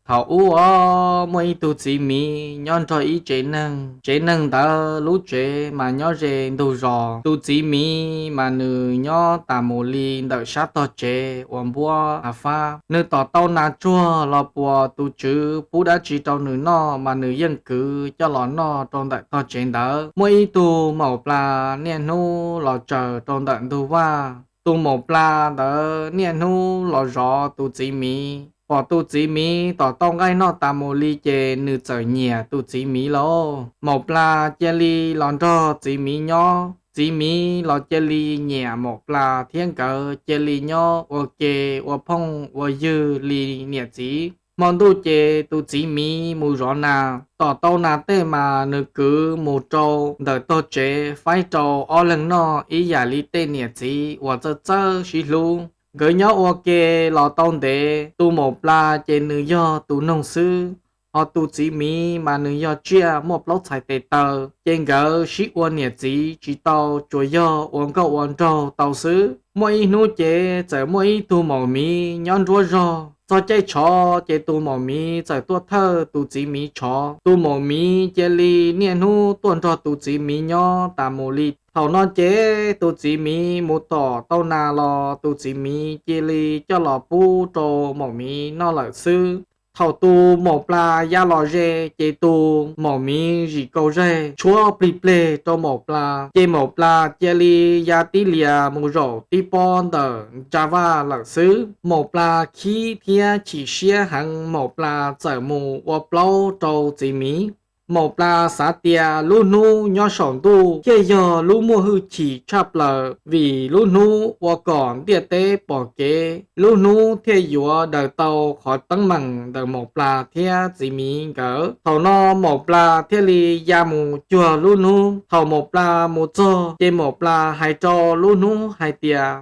Thaum ub os, muaj ib tug txiv miv nyob nrog ib tsev neeg. Tsev neeg ntawd lub tsev mas nyob ze ntug zos. Tus txiv miv mas nws nyob tas mus li ntawm sab tog tsev uas npuab hav fab. Nws tom tau nas tsuag los puas tus tswv pub dab tsi rau nws noj mas nws yeej kwv coj los noj rau ntawm tog tsev ntawd. Muaj ib tug maum plas niaj hnub los tsaws rau ntawm ntug vaj. Tus maum plas ntawd niaj hnub los zov tus txiv miv. Pom tus txiv miv tom tau nqaij noj tas mus li ces nws txawm nyiam tus txiv miv lauj. Maum plas cia li los nrog txiv miv nyob, txiv miv los cia li nyiam maum plas thiab nkawd cia li nyob ua ke ua phooj ua ywg li niam txiv. Hmo ntuj ces tus txiv miv mus zov nas, tom tau nas tej mas nws kwv mus rau ntawm tog tsev faib rau ob leeg noj ib yam li tej niam txiv uas txawj txawj sib hlub. Nkawd nyob ua ke los tau ntev, tus maum plas ces nws yog tus noog xwb, ho tus txiv miv mas nws yog tsiaj muaj plaub txhais tes taw, ces nkawd sib ua niam txiv tsis tau, tsuas yog ua nkauj ua nraug tau xwb. Muaj ib hnub ces txawm muaj ib tug maum miv nyob nruab zog. Txog caij tshov ces tus maum miv txawm tuaj thawj tus txiv miv tshov. Tus maum miv cia li niaj hnub tuaj nrog tus txiv miv nyob tas mus li. Thaum no ces tus txiv miv mus tom tau nas los tus txiv miv cia li coj los pub rau maum miv noj lawm xwb. Thaum tus maum plas ya los ze ces tus maum miv zim kaus zaig tshuab plig pleg rau maum plas, ces maum plas cia li ya tib lias mus zaum tib pob ntawm ntsa vaj lawm xwb. Maum plas khib thiab chim siab heev, maum plas txawm mus ua plaub rau txiv miv. Maum plas xav tias lub hnub nyob saum ntuj thiaj yog lub muaj hwj chim tshaj plaws, vim lub hnub ua kom ntiaj teb pom kev, lub hnub thiaj yuav daws tau qhov teeb meem ntawm maum plas thiab txiv miv nkawd. Thaum no maum plas thiaj li ya mus cuag lub hnub. Thaum maum plas mus txog ces maum plas hais rau lub hnub hais tias,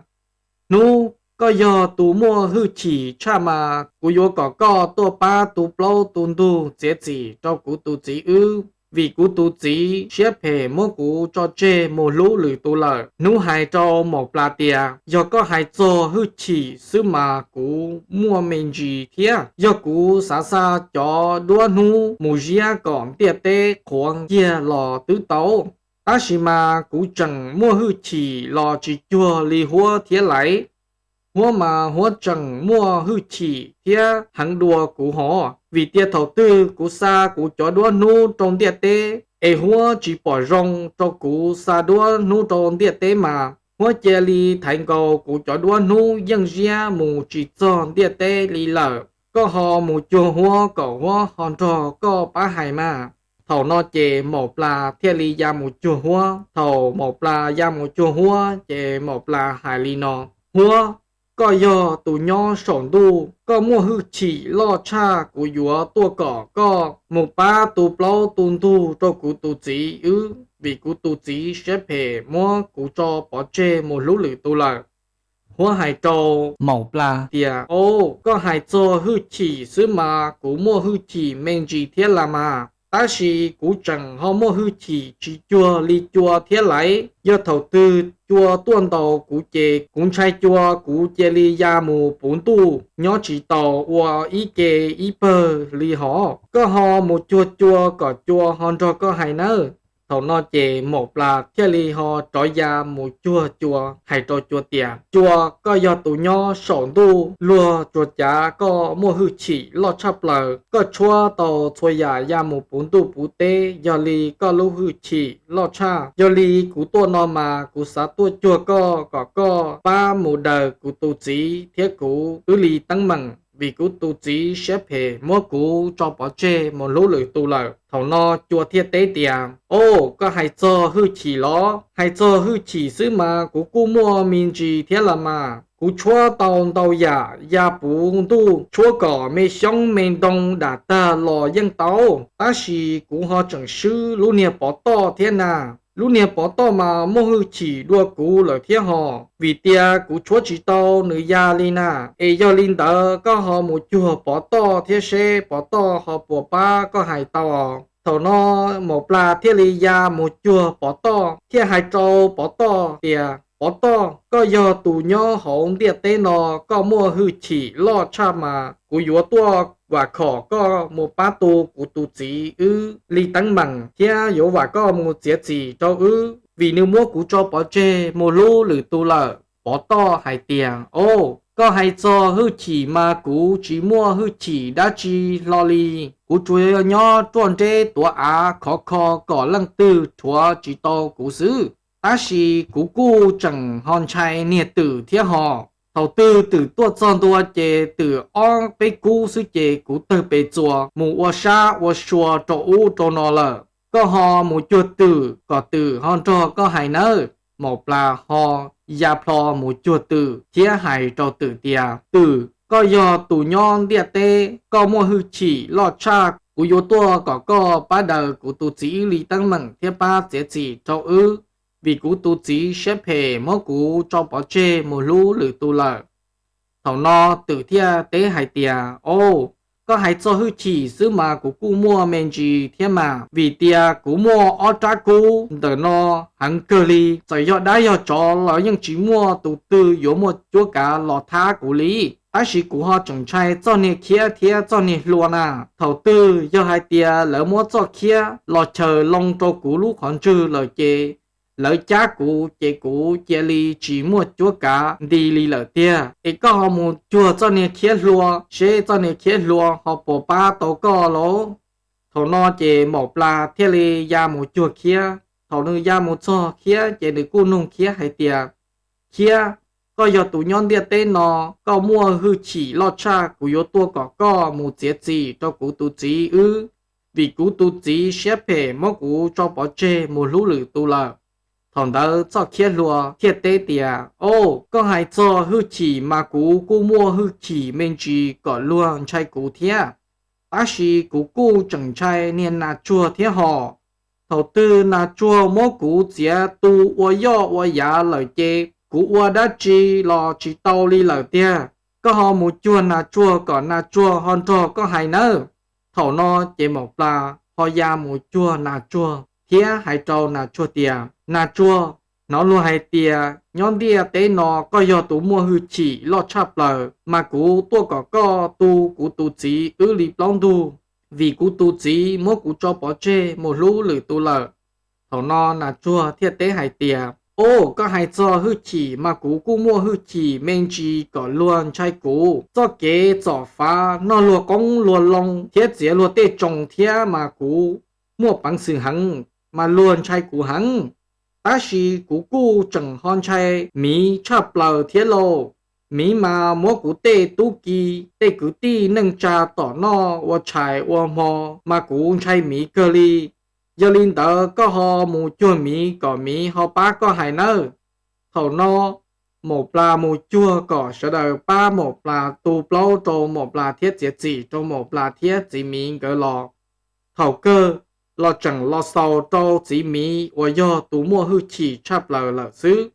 Hnub, koj yog tus muaj hwj chim tshaj mas, kuv yuav kom koj tuaj pab tu plaub tu ntug txiav txim rau kuv tus txiv wb, vim kuv tus txiv siab phem muab kuv tso tseg mus hlub lwm tus lawm. Hnub hais rau maum plas tias, Yog koj hais txog hwj chim xwb mas kuv muaj me ntsis thiab. Yog kuv xav xa cov duab hnub mus ziab kom ntiaj teb qhuav kiag los twb tau, tab sis mas kuv tseem muaj hwj chim los tsis cuag li huab thiab laiv. Huab mas huab tseem muaj hwj chim thiab heev dua kuv hov, vim tias thaum twg kuv xa kuv cov duab hnub rau ntiaj teb es huab tsis pom zoo rau kuv xa duab hnub rau ntiaj teb mas, huab cia li thaiv nkaus kuv cov duab hnub yeej ziab mus tsis txog ntiaj teb li lawm. Koj ho mus cuag huab kom huab ho nrog koj pab hais mas. Thaum no ces maum plas thiaj li ya mus cuag huab. Thaum maum plas ya mus cuag huab ces maum plas hais li no, Huab, koj yog tus nyob saum ntuj, koj muaj hwj chim loj tshaj, kuv yuav tuaj kom koj mus pab tu plaub tu ntug rau kuv tus txiv wb, vim kuv tus txiv siab phem muab kuv tso pov tseg mus hlub lwm tus lawm. Huab hais rau maum plas tias, Au, koj hais txog hwj chim xwb mas kuv muaj hwj chim me ntsis thiab las mas, tab sis kuv tseem ho muaj hwj chim tsis cuag li cua thiab laiv. Yog thaum twg cua tuaj ntaus kuv ces kuv ntshai cua kuv cia li ya mus puv ntuj nyob tsis tau ua ib ke ib pawg li hov. Koj ho mus cuag cua kom cua ho nrog koj hais nawb. Thaum no ces maum plas thiaj li ho rov ya mus cuag cua, hais rau cua tias, Cua, koj yog tus nyob saum ntuj, luag tsuas cav koj muaj hwj chim loj tshaj plaws. Koj tshuab tau txhua yam ya mus puv ntuj puv teb, yog li koj lub hwj chim loj tshaj. Yog li kuv tuaj no mas kuv xav tuaj cuag koj kom koj pab mus daws kuv tus txiv thiab kuv wb li teeb meem, vim kuv tus txiv siab phem muab kuv tso pov tseg mus hlub lwm tus lawm. Thaum no cua thiaj teb tias, Au, koj hais txog hwj chim los? Hais txog hwj chim xwb mas kuv kuj muaj me ntsis thiab las mas. Kuv tshuab tau ntau yam ya puv ntuj, tshuab kom me xyoob me ntoo dam tag los yeej tau, tab sis kuv ho tseem swb lub niag pov toj thiab na. Lub niag pov toj mas muaj hwj chim dua kuv lawm thiab hos, vim tias kuv tshuab tsis tau nws ya li na. Es yog li ntawd koj ho mus cuag pov toj thiab seb pov toj ho puas pab koj hais tau. Thaum no maum plas thiaj li ya mus cuag pov toj thiaj hais rau pov toj tias, Pov Toj, koj yog tus nyob hauv ntiaj teb no, koj muaj hwj chim loj tshaj mas kuv yuav tuaj vam khom koj mus pab tu kuv tus txiv wb li teeb meem thiab yuav vam koj mus txiav txim rau wb, vim nws muab kuv tso pov tseg mus hlub lwm tus lawm. Pov Toj hais tias, Au, koj hais txog hwj chim mas kuv tsis muaj hwj chim dab tsi hlo li. Kuv tsuas yog nyob ruaj nreb tuav av khov kho kom leej twg rhuav tsis tau kuv xwb. Tab sis kuv kuj tseem ho ntshai niag twm thiab hos. Thaum twg twm tuaj txog ntua ces twm ob peb kub xwb ces kuv tawg pes txuas mus ua sab ua sua rau ub rau no lawm. Koj ho mus cuag twm kom twm ho nrog koj hais nawb. Maum Plas ho ya plho mus cuag twm thiab hais rau twm tias, Twm, koj yog tus nyob ntiaj teb, koj muaj hwj chim loj tshaj, kuv yuav tuaj kom koj pab daws kuv tus txiv wb li teeb meem thiab pab txiav txim rau wb, vim kuv tus txiv siab phem muab kuv tso pov tseg mus hlub lwm tus lawm. Thaum no twm thiaj teb hais tias, Au, koj hais txog hwj chim xwb mas kuv kuj muaj me ntsis thiab mas, vim tias kuv muaj ob rab kub ntawm no heev kawg li. Txawm yog dab yog tsov los yeej tsis muaj tus twg yuav muaj cuab kav los thab kuv li. Tab sis kuv ho tseem ntshai txoj niag khiab thiab txoj niag hlua na. Thaum twg yog hais tias lawv muab txoj khiab los chaws loo rau kuv lub qhov ntswg lawm ces lawv cab kuv ces kuv cia li tsis muaj cuab kav nti li lawm tiag. Es koj ho mus cuag txoj niag khiab hlua seb txoj niag khiab hlua ho puas pab tau koj lauj. Thaum no ces Maum Plas thiaj li ya mus cuag khiab. Thaum nws ya mus txog khiab ces nws kuj nug khiab hais tias, Khiab, koj yog tus nyob ntiaj teb no, koj muaj hwj chim loj tshaj, kuv yuav tuaj kom koj mus txiav txim rau kuv tus txiv wb, vim kuv tus txiv siab phem muab kuv tso pov tseg mus hlub lwm tus lawm. Thaum ntawd txoj khiab hlua thiaj teb tias, Au, koj hais txog hwj chim mas kuv kuj muaj hwj chim me ntsis kom luag ntshai kuv thiab. Tab sis kuv kuj tseem ntshai niag nas tsuag thiab hos. Thaum twg nas tsuag muab kuv txiav tu ua yoj ua yav lawm ces kuv ua dab tsi los tsis tau li lawm tiag. Koj ho mus cuag nas tsuag kom nas tsuag ho nrog koj hais nawb. Thaum no ces Maum Plas ho ya mus cuag nas tsuag thiab hais rau nas tsuag tias, Nas tsuag, hnov luag hais tias nyob ntiaj teb no koj yog tus muaj hwj chim loj tshaj plaws, mas kuv tuaj kom koj tu kuv tus txiv wb li plaub ntug, vim kuv tus txiv muab kuv tso pov tseg mus hlub lwm tus lawm. Thaum no nas tsuag thiaj teb hais tias, Au, koj hais txog hwj chim mas kuv kuj muaj hwj chim me ntsis kom luag ntshai kuv. Txoj kev txom fav noj luag qoob luag loo thiab txiav luag tej tsoos thiab mas kuv muaj peev xwm heev, mas luag ntshai kuv heev. Tab sis kuv kuj tseem ho ntshai miv tshaj plaws thiab lauj. Miv mas muab kuv tej tub ki, tej kwv tij neej tsa tom noj ua tshais ua hmo, mas kuv ntshai miv kawg li. Yog li ntawd koj ho mus cuag miv kom miv ho pab koj hais nawb. Thaum no Maum Plas mus cuag kom sawv daws pab Maum Plas tu plaub rau Maum Plas thiab txiav txim rau Maum Plas thiab txiv miv nkawd los. Thaum kawg los tseem los xaus rau txiv miv uas yog tus muaj hwj chim tshaj plaws lawm xwb.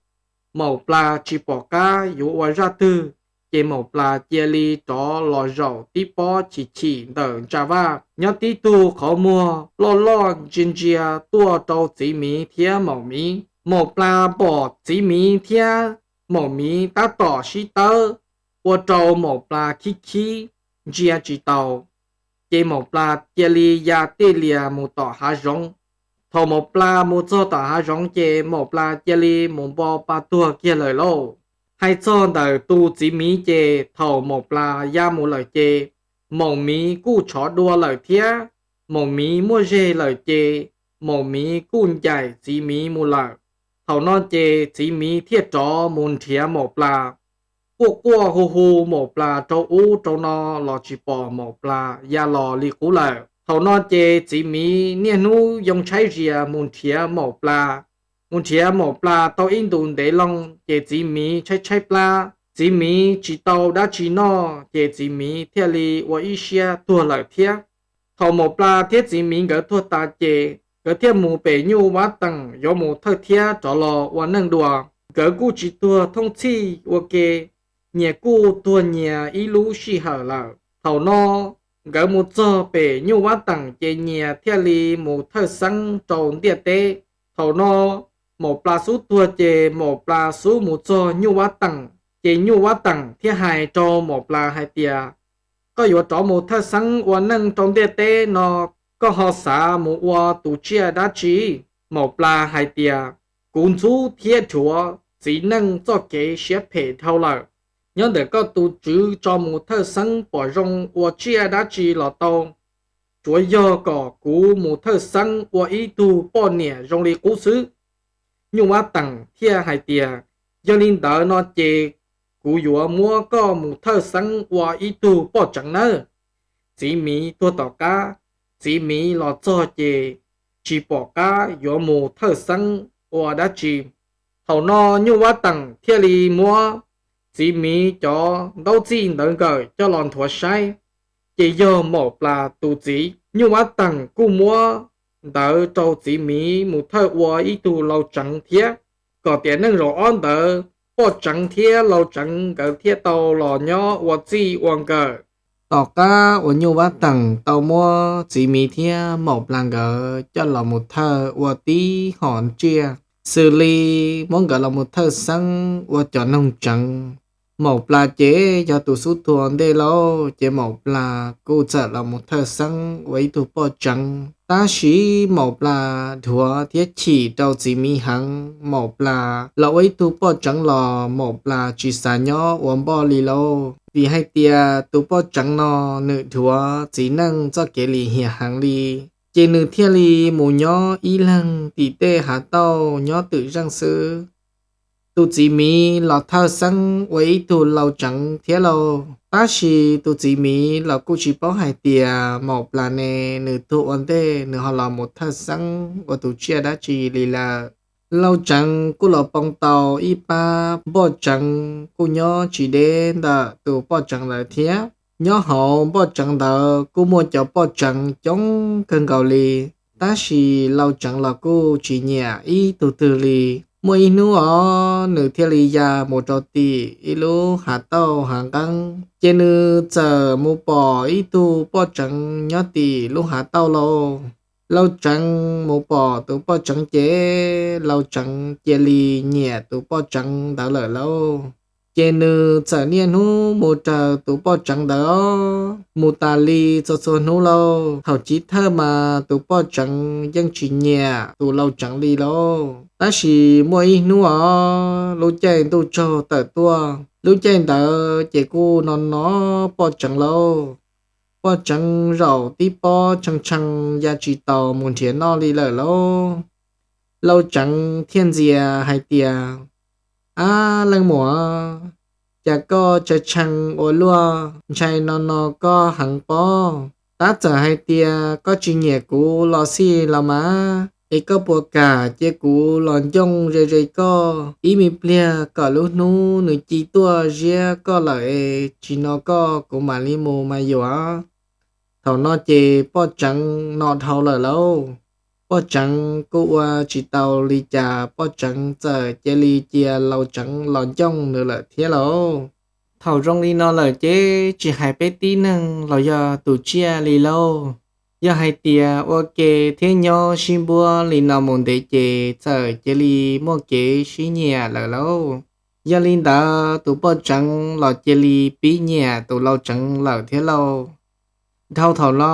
Maum Plas tsis pom qab yuav ua zaj twg, ces Maum Plas cia li rov los zaum tib pob chim chim ntawm ntsa vaj, nyob tib tug qhov muag loj loj ntsia ntsia tuaj rau txiv miv thiab maum miv. Maum Plas pom txiv miv thiab maum miv tab tom sib tawb, ua rau Maum Plas khib khib ntsia tsis taus. Ces Maum Plas cia li ya tij lias mus tom hav zoov. Thaum Maum Plas mus txog tom hav zoov ces Maum Plas cia li mus npo pa tuag kiag lawm lauj. Hais txog ntawm tus txiv miv ces thaum Maum Plas ya mus lawm ces maum miv kuj tshov dua lawm thiab. Maum miv muaj zeg lawm ces maum miv kuj ncaim txiv miv mus lawm. Thaum no ces txiv miv thiaj rov mus nrhiav Maum Plas, quaj quaj hu hu Maum Plas rau ub rau no los tsis pom Maum Plas ya los li qub lawm. Thaum no ces txiv miv niaj hnub yoo tshaib zias mus nrhiav Maum Plas. Mus nrhiav Maum Plas tau ib ntus ntev loo ces txiv miv tshaib tshaib plab, txiv miv tsis tau dab tsi noj ces txiv miv thiaj li ua ib siab tuag lawm thiab. Thaum Maum Plas thiab txiv miv nkawd tuag tas ces nkawd thiaj mus pem Nyuj Vab Teem yuav mus thawj thiab rov los ua neej dua. Nkawd kuj tsis tuag thooj txhij ua ke, nyias kuj tuag nyias ib lub sij hawm lawm. Thaum no nkawd mus txog pem Nyuj Vab Teem ces nyias thiaj li mus thawj xeeb rau ntiaj teb. Thaum no Maum Plas xub tuag ces Maum Plas xub mus txog Nyuj Vab Teem, ces Nyuj Vab Teem thiaj hais rau Maum Plas hais tias, Koj yuav rov mus thawj xeeb ua neej rau ntiaj teb no, koj ho xav mus ua tus tsiaj dab tsi? Maum Plas hais tias, Kuv ntxub thiab dhuav txiv neej txoj kev siab phem dhau lawm. Nyob ntawm koj tus tswv tso mus thawj xeeb pom zoo ua tsiaj dab tsi los tau, tsuav yog kom kuv mus thawj xeeb ua ib tug poj niam zoo li qub xwb. Nyuj Vab Teem thiaj hais tias, Yog li ntawd no ces kuv yuav muab koj mus thawj xeeb ua ib tug poj tseev nawb. Txiv miv tuag tom qab, txiv miv los txog ces tsis pom qab yuav mus thawj xeeb ua dab tsi. Thaum no Nyuj Vab Teem thiaj li muab txiv miv cov ntaub txij ntawv nkawm coj los nthuav saib, ces yog Maum Plas tus txiv. Nyuj Vab Teem kuj muab ntawv rau txiv miv mus thawj ua ib tug lau tseev thiab, kom tiam neej zaum ob ntawd poj tseev thiab lau tseev nkawd thiaj tau los nyob ua txij ua nkawm. Tom qab uas Nyuj Vab Teem tau muab txiv miv thiab Maum Plas nkawd coj los mus thawj ua tib hom tsiaj, xws li muab nkawd los mus thawj xeeb ua cov noog tseev. Maum Plas ces yog tus xub tuag ntej lauj, ces Maum Plas kuj txawm los mus thawj xeeb ua ib tug poj tseev. Tab sis Maum Plas dhuav thiab chim rau txiv miv heev. Maum Plas los ua ib tug poj tseev los Maum Plas tsis xav nyob ua npoj li lauj, vim hais tias tus poj tseev no nws dhuav txiv neej txoj kev lim hiam heev li, ces nws thiaj li mus nyob ib leeg tim tej hav tauj nyob twm zeej xwb. Tus txiv miv los thawj xeeb ua ib tug lau tseev thiab lauj, tab sis tus txiv miv los kuj tsis paub hais tias Maum Plas ne, nws tuag ua ntej nws ho los mus thawj xeeb ua tus tsiaj dab tsi li lawm. Lau tseev kuj los poob tau ib pab npoj tseev kuj nyob tsis deb ntawm tus poj tseev ntawd thiab. Nyob hauv npoj tseev ntawd kuj muaj cov poj tseev coob kawg nkaus li, tab sis lau tseev los kuj tsis nyiam ib tug twg li. Muaj ib hnub os, nws thiaj li ya mus rau tim ib lub hav tauj hav nqeeb, ces nws txawm mus pom ib tug poj tseev nyob tim lub hav tauj lauj. Lau tseev mus pom tus poj tseev ces lau tseev cia li nyiam tus poj tseev ntawd lawm lauj. Ces nws txawm niaj hnub mus raws tus poj tseev ntawd os, mus tas li txhua txhua hnub lauj. Thaum chiv thawj mas tus poj tseev yeej tsis nyiam tus lau tseev li lauj. Tab sis muaj ib hnub os, lub caij ntuj tsaug tawm tuaj, lub caij ntawd ces kuj no no poj tseev lauj. Poj tseev zaum tib pob tshee tshee ya tsis taus mus nrhiav noj li lawm lauj. Lau tseev thiaj ntxias hais tias, Ab leej muam, cas koj tshee tshee ua luaj ntshai no no koj heev pob? Tab txawm hais tias koj tsis nyiam kuv los xij los mas, es koj puas kam cia kuv los ncooj ze ze koj ib me pliag kom lub hnub nws ci tuaj ziab koj lawm es tsis no koj kuv mam li mus mas yuav. Thaum no ces poj tseev no dhau lawm lauj. Poj tseev kuj ua tsis tau li cas, poj tseev txawm cia li cia lau tseev los ncooj nws lawm thiab lauj. Thaum zoo li no lawm ces tsis hais peb tib neeg los yog tus tsiaj li lauj, yog hais tias ua ke thiab nyob sib npuab li no mus ntev ces txawm cia li muaj kev sib nyiam lawm lauj. Yog li ntawd tus poj tseev los cia li pib nyiam tus lau tseev lawm thiab lauj. Dhau thaum no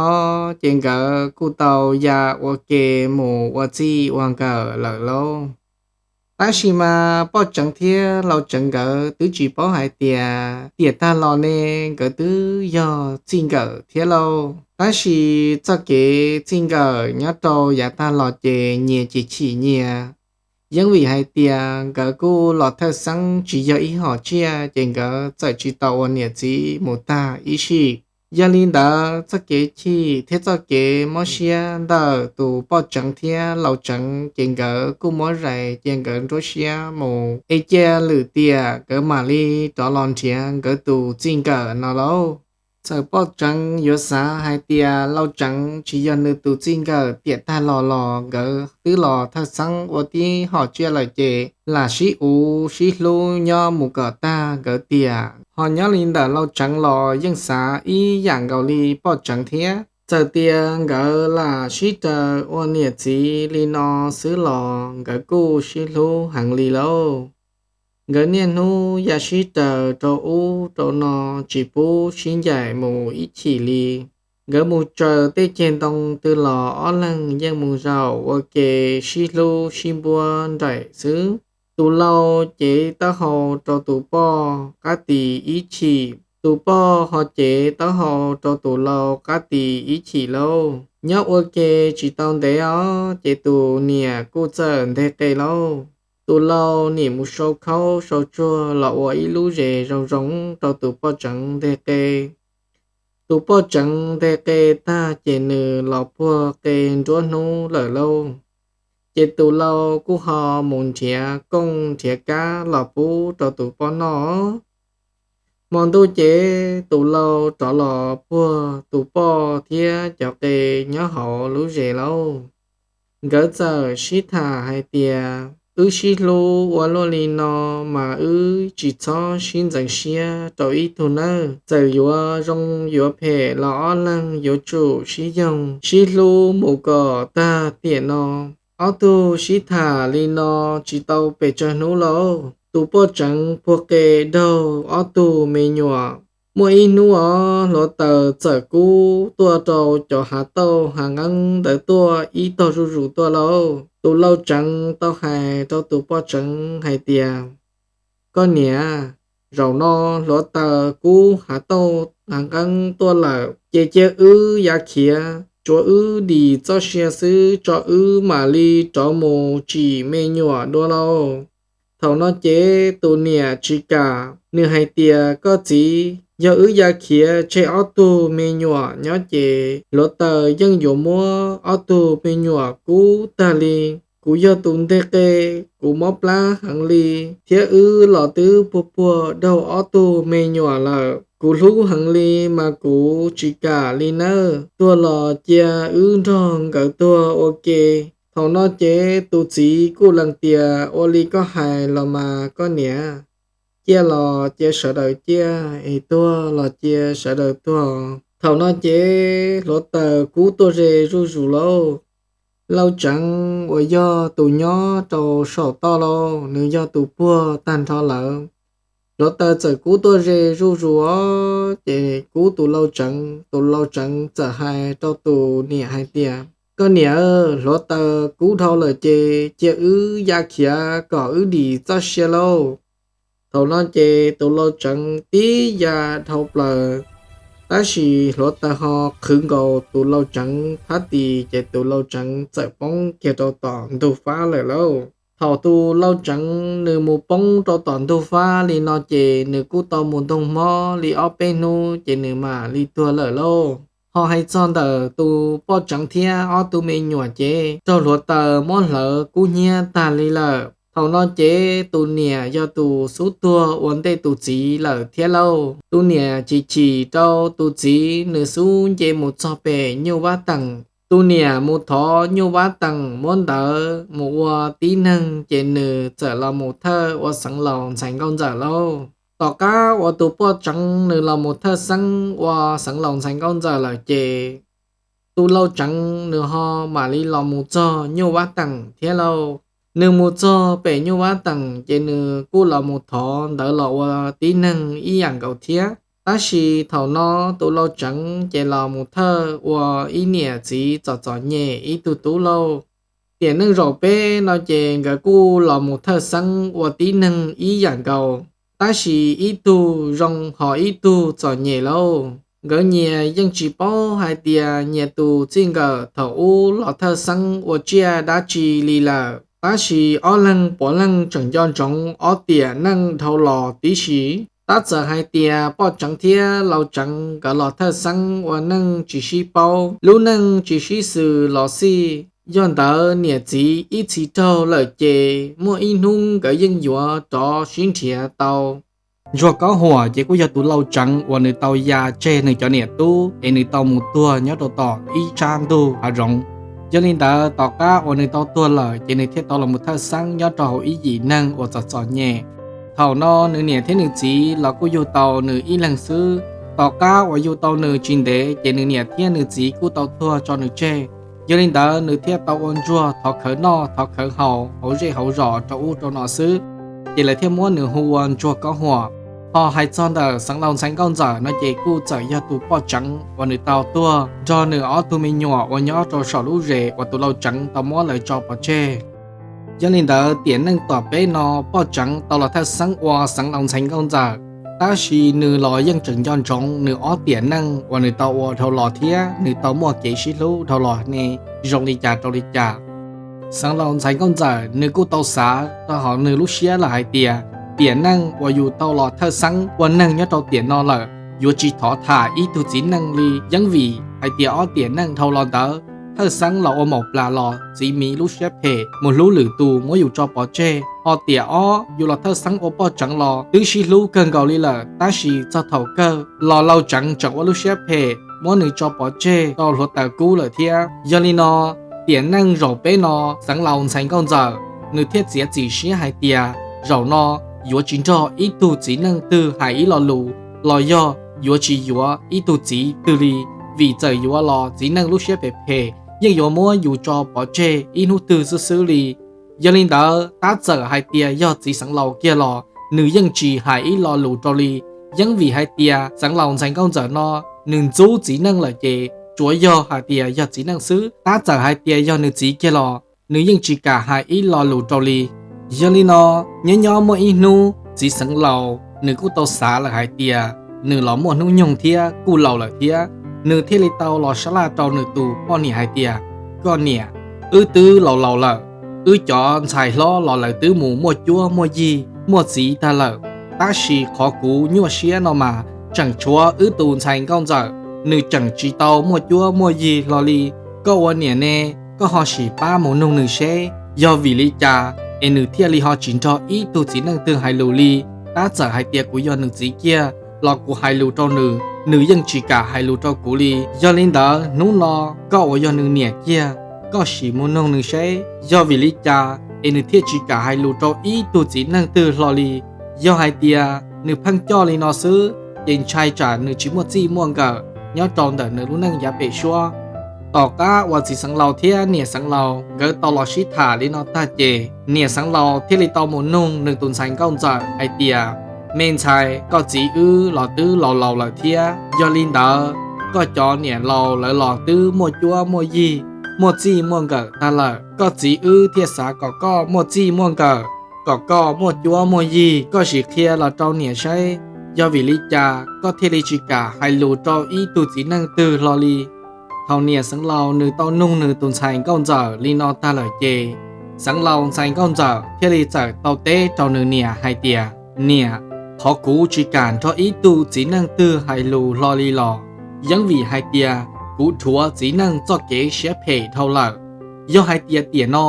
ces nkawd kuj tau ya ua ke mus ua txij ua nkawm lawm lauj. Tab sis mas poj tseev thiab lau tseev nkawd twb tsis paub hais tias tiam tag los ne nkawd twb yog txij nkawm thiab lauj. Tab sis txoj kev txij nkawm nyob rau yav tag los ces nyias ces chim nyias, yeeb vim hais tias nkawd kuj los thawj xeeb tsis yog ib hom tsiaj ces nkawd txawm tsis tau ua niam txiv mus tag ib sim. Yog li ntawd txoj kev chim thiab txoj kev mob siab ntawm tus poj tseev thiab lau tseev ces nkawd kuj muab zais cia nkawd nruab siab mus es cia lwm tiam nkawd mam li rov los nrhiav nkawd tus txij nkawm no lauj. Txawm poj tseev yuav xav hais tias lau tseev tsis yog nws tus txij nkawm tiam tag los los nkawd twb los thawj xeeb ua tib hom tsiaj lawm ces lam sib uv sib hlub nyob mus kom tag nkawd tiam. Ho nyob li ntawm lau tseev los yeej xav ib yam nkaus li poj tseev thiab. Txawm tias nkawd lam sib raws ua niam txiv li no xwb los nkawd kuj sib hlub heev li lauj. Nkawd niaj hnub ya sib raws rau ub rau no, tsis pub sib ncaim mus ib chim li. Nkawd mus tsaws tej ceg ntoo twg los ob leeg yeej mus zaum ua ke sib hlub sib npuab nraim xwb. Tus lau cev taub hau rau tus poj qab tis ib chim, tus poj ho cev taub hau rau tus lau qab tis ib chim lauj. Nyob ua ke tsis tau ntev os, ces tus niam kuj txawm nteg qe lauj. Tus lau nim mus sau khaub sau tsuag los ua ib lub zes zoo zoo rau tus poj tseev nteg qe. Tus poj tseev nteg qe tag ces nws los puag qe nruab hnub lawm lauj. Ces tus lau kuj ho mus nrhiav kooj nrhiav kab los pub rau tus poj noj. Hmo ntuj ces tus lau rov los puag tus poj thiab cov qe nyob hauv lub zes lauj. Nkawd txawm sib tham hais tias, wb sib hlub ua luaj li no mas wb tsis txhob sib ntxeev siab rau ib tug nawb. Txawm yuav zoo yuav phem los ob leeg yuav tsum sib yoog sib hlub mus kom tag tiam no. Ob tug sib tham li no tsis tau pes tsawg hnub lauj, tus poj tseev puag qe daug ob tug me nyuam. Muaj ib hnub os, hluav taws txawm kub tuaj rau cov hav tauj hav nqeeb ntawd tuaj ib tog zuj zus tuaj lauj. Tus lau tseev tau hais rau tus poj tseev hais tias, koj niam, zaum no hluav taws kub hav tauj hav nqeeb tuaj lawm, ces cia wb ya khiav, tsuav wb dim txoj sia xwb tso wb mam li rov mus tsim me nyuam dua lauj. Thaum no ces tus niam tsis kam, nws hais tias, koj txiv, yog wb ya khiav tseg ob tug me nyuam nyob ces hluav taws yeej yuav muab ob tug me nyuam kub tag li. Kuv yog tus nteg qe, kuv mob plab heev li, thiab wb los twb puag puag daug ob tug me nyuam lawm. Kuv hlub heev li mas kuv tsis kam li nawb. Tuag los cia wb nrog nkawd tuag ua ke. Thaum no ces tus txiv kuj lees tias, ua li koj hais los mas koj niam, ciaj los cia sawv daws ciaj, es tuag los cia sawv daws tuag. Thaum no ces hluav taws kub tuaj ze zuj zus lauj. Lau tseev uas yog tus nyob rau saum toj lauj, nws yog tus puag tag nrho lawm. Hluav taws txawm kub tuaj ze zuj zus os, ces kub tus lau tseev. Tus lau tseev txawm hais rau tus niam hais tias, koj niam, hluav taws kub dhau lawm ces cia wb ya khiav kom wb dim txoj sia lauj. Thaum no ces tus lau tseev tib ya dhau plaws, tab sis hluav taws ho qhwv nkaus tus lau tseev phab tis, ces tus lau tseev txawm poob kiag rau tom ntug fab lawm lauj. Thaum tus lau tseev nws mus poob rau tom ntug fab li no ces nws kuj tau mus ntoog mob li ob peb hnub ces nws mam li tuag lawm lauj. Ho hais txog ntawm tus poj tseev thiab ob tug me nyuam ces raug hluav taws muab hlawv kub hnyiab tag li lawm. Thaum no ces tus niam yog tus xub tuag ua ntej tus txiv lawm thiab lauj. Tus niam chim chim rau tus txiv, nws xub nce mus txog pem nyuj vab teem. Tus niam mus thov nyuj vab teem muab ntawv mus ua tib neeg ces nws txawm los mus thawj ua xeev laus ntxhais nkauj ntxawm lauj. Tom qab uas tus poj tseev nws los mus thawj xeeb ua xeev laus ntxhais nkauj ntxawm lawm ces tus lau tseev nws ho mam li los mus txog nyuj vab teem thiab lauj. Nws mus txog pem nyuj vab teem ces nws kuj los mus thov ntawv los ua tib neeg ib yam nkaus thiab. Tab sis thaum no tus lau tseev ces los mus thawj ua ib niam txiv txom txom nyem ib tug tub lauj. Tiam neej zaum peb no ces nkawd kuj los mus thawj xeeb ua tib neeg ib yam nkaus, tab sis ib tug zoo ho ib tug txom nyem lauj. Nkawd nyias yeej tsis paub hais tias nyias tus txij nkawm thaum ub los thawj xeeb ua tsiaj dab tsi li lawm, tab sis ob leeg puav leej tseem nco ntsoov ob tiam neej dhau los tib si. Tab txawm hais tias poj tseev thiab lau tseev nkawd los thawj xeeb ua neej tsis sib paub, lub neej tsis sib xws los xij. Yog ntawd niam txiv ib txhis raug lawm ces muaj ib hnub nkawd yeej yuav rov sib nrhiav tau. Ntsuag Kaub Huam ces kuj yog tus lau tseev uas nws tau ya tseg nws cov niam tub es nws tau mus tuag nyob rau tom ib sab ntug hav zoov. Yog li ntawd tom qab uas nws tau tuag lawm ces nws thiaj tau los mus thawj xeeb nyob rau hauv ib yim neeg uas txom txom nyem. Thaum no nws niam thiab nws txiv los kuj yug tau nws ib leeg xwb. Tom qab uas yug tau nws tsis ntev ces nws niam thiab nws txiv kuj tau tuag tso nws tseg. Yog li ntawd nws thiaj tau ua ntsuag thov khawv noj thov khawv haus hauv zej hauv zos rau ub rau no xwb, ces lawv thiaj muab nws hu ua Ntsuag Kob Huam. Ho hais txog ntawm Xeev Laus ntxhais nkauj ntxawm no ces kuj txawm yog tus poj tseev uas nws tau tuag nrog nws ob tug me nyuam uas nyob rau saum lub zes uas tus lau tseev tau muab lawv tso pov tseg. Yog li ntawd tiam neej tom peb no poj tseev tau los thawj xeeb ua Xeev Laus ntxhais nkauj ntxawm, tab sis nws los yeej tseem nco ntsoov nws ob tiam neej uas nws tau ua dhau los thiab nws tau muaj kev sib hlub dhau los ne zoo li cas rau li cas. Xeev Laus ntxhais nkauj ntxawm nws kuj tau xav rau hauv nws lub siab lawm hais tias, tiam neej uas yus tau los thawj xeeb ua neeg nyob rau tiam no lawm, yuav tsis thov tham ib tug txiv neej li, yeeb vim hais tias ob tiam neej dhau los ntawd thawj xeeb los ua maum plas los txiv miv lub siab phem mus hlub lwm tus muab yus tso pov tseg, ho tiam ob yus los thawj xeeb ua poj tseev los twb sib hlub kawg nkaus li lawm, tab sis txog thaum kawg los lau tseev tseem ua lub siab phem muab nws tso pov tseg rau hluav taws kub lawm thiab. Yog li no, tiam neej zaum peb no Xeev Laus ntxhais nkauj ntxawm nws thiaj txiav txim siab hais tias zaum no yuav tsis nrog ib tug txiv neej twg hais ib lo lus los yog yuav tsis yuav ib tug txiv twg li, vim txawm yuav los txiv neej lub siab phem phem yeej yuav muab yus tso pov tseg ib hnub twg xwb xwb li. Yog li ntawd tab txawm hais tias yog txiv Xeev Laus kiag los nws yeej tsis hais ib lo lus rau li, yeeb vim hais tias Xeev Laus ntxhais nkauj ntxawm no nws ntxub txiv neej lawm ces tsuav yog hais tias yog txiv neej xwb, tab txawm hais tias yog nws txiv kiag los nws yeej tsis kam hais ib lo lus rau li. Yog li no, nyob nyob muaj ib hnub txiv Xeev Laus nws kuj tau xav lawm hais tias nws los muaj hnub nyoog thiab kuj laus lawm thiab, nws thiaj li tau los sab laj rau nws tus poj niam hais tias, koj niam, wb twb laus laus lawm, wb cov ntxhais hlob los lawv twb mus muaj cuab muaj yig muaj txiv tag lawm, tab sis qhov kuv nyuaj siab no mas tseem tshuav wb tus ntxhais nkauj ntxawm, nws tseem tsis tau muaj cuab muaj yig hlo li. Koj ua niam ne, koj ho sim pab mus nug nws seb yog vim li cas es nws thiaj li ho tsis nrog ib tug txiv neej twg hais lus li. Tab txawm hais tias kuv yog nws txiv kiag los kuv hais lus rau nws, nws yeej tsis kam hais lus rau kuv li. Yog li ntawd hnub no koj uas yog nws niam kiag, koj sim mus nug nws seb yog vim li cas es nws thiaj tsis kam hais lus rau ib tug txiv neej twg hlo li. Yog hais tias nws pheej coj li no xwb ces ntshai tsam nws tsis muaj txij muaj nkawm nyob rau ntawm nws lub neej yav pem suab. Tom qab uas txiv Xeev Laus thiab niam Xeev Laus nkawd tau los sib tham li no tag ces niam Xeev Laus thiaj li tau mus nug nws tus ntxhais nkauj ntxawm hais tias, me ntxhais, koj txiv wb los twb laus laus lawm thiab, yog li ntawd koj cov niam laus lawv los twb muaj cuab muaj yig muaj txij muaj nkawm tag lawm, koj txiv wb thiaj xav kom koj muaj txij muaj nkawm, kom koj muaj cuab muaj yig, koj sim qhia los rau niam saib yog vim li cas koj thiaj li tsis kam hais lus rau ib tug txiv neej twg hlo li. Thaum niam Xeev Laus nws tau nug nws tus ntxhais nkauj ntxawm li no tag lawm ces Xeev Laus ntxhais nkauj ntxawm thiaj li txawm tau teb rau nws niam hais tias, niam, qhov kuv tsis kam nrog ib tug txiv neej twg hais lus hlo li los yeeb vim hais tias kuv dhuav txiv neej txoj kev siab phem dhau lawm. Yog hais tias tiam no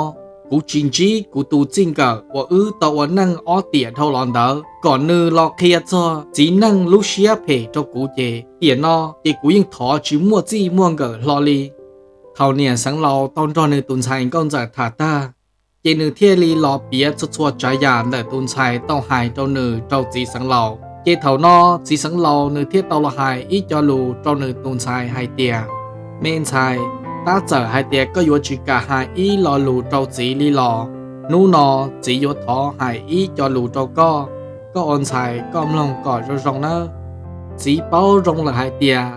kuv tsis ntsib kuv tus txij nkawm uas wb tau ua neej ob tiam dhau los ntawd kom nws los qhia txog txiv neej lub siab phem rau kuv ces tiam no ces kuv yeej thov tsis muaj txij muaj nkawm hlo li. Thaum niam Xeev Laus tau nrog nws tus ntxhais nkauj ntxawm tham tag, ces nws thiaj li los piav txhua txhua tsav yam ntawm tus ntxhais tau hais rau nws rau txiv Xeev Laus. Ces thaum no txiv Xeev Laus nws thiaj tau los hais ib co lus rau nws tus ntxhais hais tias, me ntxhais, tab txawm hais tias koj yuav tsis kam hais ib lo lus rau txiv li los hnub no txiv yuav thov hais ib co lus rau koj, koj ua ntxhais koj mloog kom zoo zoo nawb. Txiv paub zoo lawm hais tias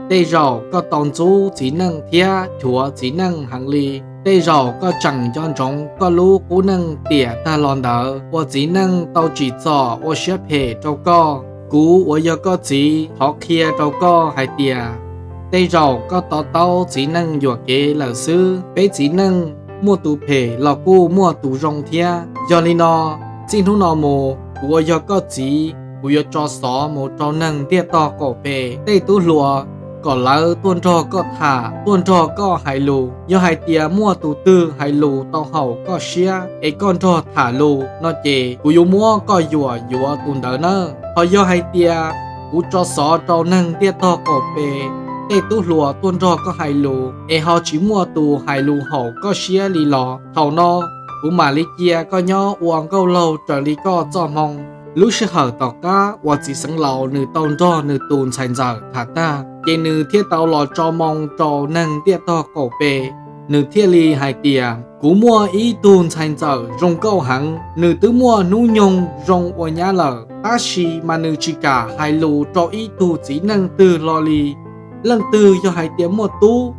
tej zaum koj tau ntxub txiv neej thiab dhuav txiv neej heev li. Tej zaum koj tseem nco ntsoov koj lub qub neej tiam tag los ntawd uas txiv neej tau tsim txom ua siab phem rau koj. Kuv uas yog koj txiv thov qhia rau koj hais tias tej zaum koj to taub txiv neej yuam kev lawm xwb. Peb txiv neej muaj tus phem los kuj muaj tus zoo thiab. Yog li no, txij hnub no mus kuv uas yog koj txiv kuv yuav tso xov mus rau neeg ntiaj tog qaum pem tej tub hluas kom lawv tuaj nrog koj tham, tuaj nrog koj hais lus. Yog hais tias muaj tus twg hais lus tau haum koj siab es koj nrog tham lus no ces kuv yuav muab koj yuam yuav tus ntawd nawb. Ho yog hais tias kuv tso xov rau neeg ntiaj tog qaum pem tej tub hluas tuaj nrog koj hais lus es ho tsis muaj tus hais lus haum koj siab li los thaum no kuv mam li cia koj nyob ua nkauj laug raws li koj txoj hmoo. Lub sij hawm tom qab uas txiv xeev laus nws tau nrog nws tus ntxhais ntxawm tham tag, ces nws thiaj tau los tso moo rau neeg ntiaj tog qaum pem. Nws thiaj li hais tias, kuv muaj ib tug ntxhais ntxawm zoo nkauj heev, nws twb muaj hnub nyoog zoo ua nyab lawm, tab sis mas nws tsis kam hais lus rau ib tug txiv neej twg hlo li. Leej twg yog hais tias muaj tub